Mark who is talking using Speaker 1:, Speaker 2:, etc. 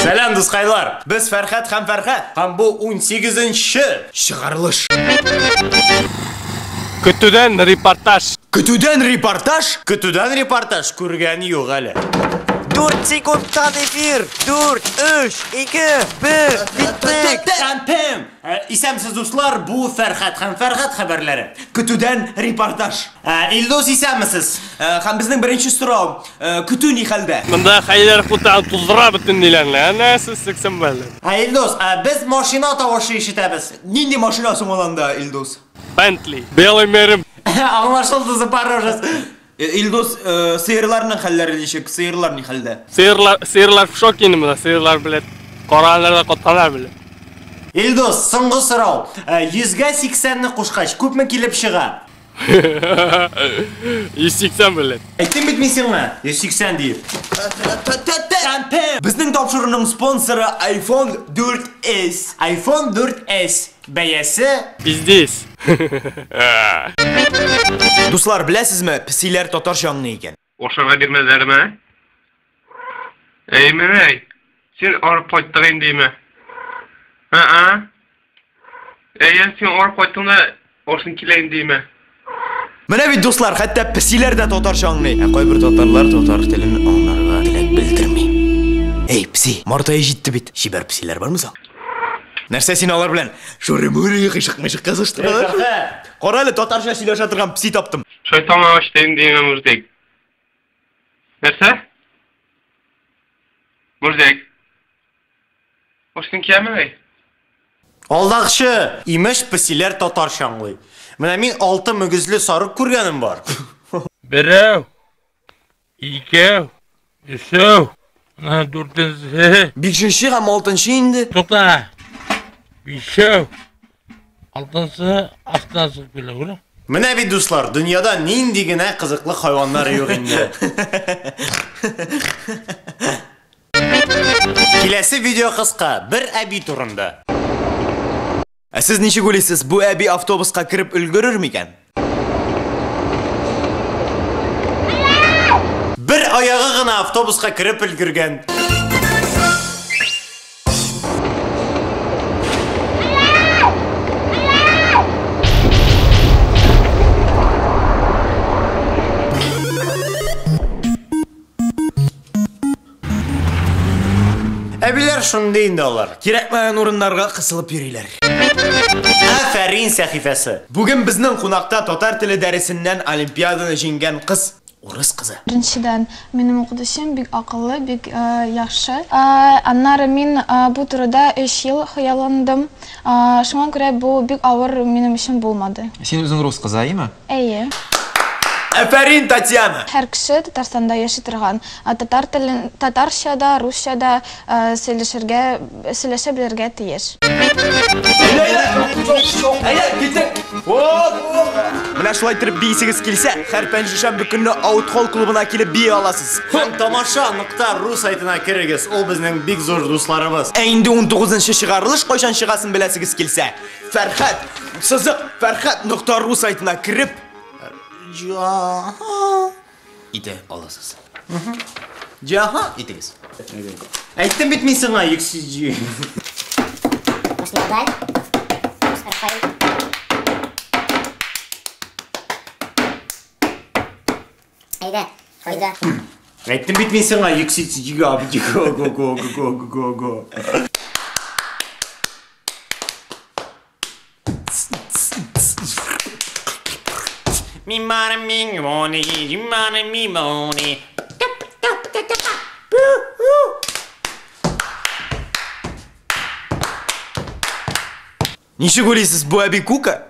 Speaker 1: Сәлам, дускайлар!
Speaker 2: Без Фәрхәт һәм Фәрхәт.
Speaker 1: Һәм бу 18-нче
Speaker 2: чыгарылыш.
Speaker 3: Көтүдән репортаж.
Speaker 2: Көтүдән репортаж?
Speaker 1: Көтүдән репортаж күргән юк әле.
Speaker 4: 4 секундтан эфир. 4, 3, 2, 1. Биттек.
Speaker 1: Пәм-пәм! Исәнмесез, дуслар, бу Фәрхәт һәм Фәрхәт хәбәрләре.
Speaker 2: Көтүдән репортаж.
Speaker 1: Илдус, исәнмесез.
Speaker 2: Һәм безнең беренче сорау, көтү ни хәлдә?
Speaker 3: Монда хәйләр кута туздыра бөтен ниләрне. Әнә сез 80 балл.
Speaker 1: Илдус, без машина тавышы ишетәбез.
Speaker 2: Нинди машина соң ул анда, Илдус?
Speaker 3: Bentley. Белый мерем.
Speaker 1: Аңлашылды, Запорожец.
Speaker 2: Илдус, сыерларның хәлләре ничек? Сыерлар ни хәлдә?
Speaker 3: Сыерлар в шоке инде монда. Сыерлар, блядь, караларда катканнар, блядь.
Speaker 1: Илдус, соңгы сорау. 100-гә 80-не кушкач, күпме килеп чыга?
Speaker 3: 180, блядь.
Speaker 1: Әйттем бит мин сиңа, 180 диеп.
Speaker 2: Безнең тапшыруның спонсоры iPhone 4S.
Speaker 1: iPhone 4S бәясе
Speaker 3: Пиздец.
Speaker 2: Дуслар, беләсезме, песиләр татарча аңлый икән.
Speaker 5: Ашарга бирмәделәрме? Әй, Мәрәй, син арып кайттың индеме? Ә-ә. Әй, син арып кайттың да ашың килә индеме?
Speaker 2: Менә бит, дуслар, хәтта песиләр дә татарча аңлый. Ә кайбер татарлар татар телен аңларга теләк белдерми. Эй, песи, март ае җитте бит. Чибәр песиләр бармы соң? Нәрсә син алар белән? Шури-мури, кыйшык-мыйшык кызыштыралар. Кара әле, татарча сөйләшә торган песи таптым.
Speaker 5: Шайтан ачты инде, Мурзик. Нәрсә? Мурзик. Ашың киләме?
Speaker 1: Алдакчы! Имеш, песиләр татарча аңлый. Менә мин 6 мөгезле сарык күргәнем бар.
Speaker 6: Берәү, икәү, өчәү, менә дүртенче.
Speaker 2: Бишенче һәм алтынчы инде.
Speaker 6: Тукта. Бишәү, алтынчы астына чыгып килә, күрә?
Speaker 1: Менә бит, дуслар, дөньяда нинди генә кызыклы хайваннар юк инде. Киләсе видео кыска, бер әби турында.
Speaker 2: Ә сез ничек уйлыйсыз, бу әби автобуска кереп өлгерер микән?
Speaker 1: Бер аягы гына автобуска кереп өлгергән. Әбиләр шундый инде алар.
Speaker 2: Кирәкмәгән урыннарга кысылып йөриләр.
Speaker 1: Афәрин сәхифәсе.
Speaker 2: Бүген безнең кунакта татар теле дәресеннән олимпиаданы җиңгән кыз, урыс кызы.
Speaker 7: Беренчедән, минем укытучым бик акыллы, бик яхшы. Аннары мин бу турыда 3 ел хыялландым. Шуңа күрә бу бик авыр минем өчен булмады.
Speaker 8: Син үзең рус кызы, әйеме?
Speaker 7: Әйе.
Speaker 2: Афәрин, Татьяна!
Speaker 7: Һәр кеше Татарстанда яши торган, татар телен, татарча да, русча да сөйләшергә, сөйләшә белергә тиеш.
Speaker 2: Әйдә, киттек! Оп! Менә шулай итеп биисегез килсә, һәр пәнҗешәмбе көнне Аутхолл клубына килеп бии аласыз.
Speaker 1: Һәм тамаша нокта ру сайтына керегез, ул безнең бик зур дусларыбыз.
Speaker 2: Ә инде 19-нчы чыгарылыш кайчан чыгасын беләсегез килсә, Фәрхәт, сызык, Фәрхәт нокта ру сайтына кереп, итә аласыз. Җаһа итегез.
Speaker 1: Әйттем бит мин сиңа, йөксез.
Speaker 9: Әйдә, кайда?
Speaker 1: Әйттем бит мин сиңа, йөксез. Го го го го го го. Mi mare mi moni, mi mare mi moni.
Speaker 2: Ничек уйлыйсыз, бу әби Кука?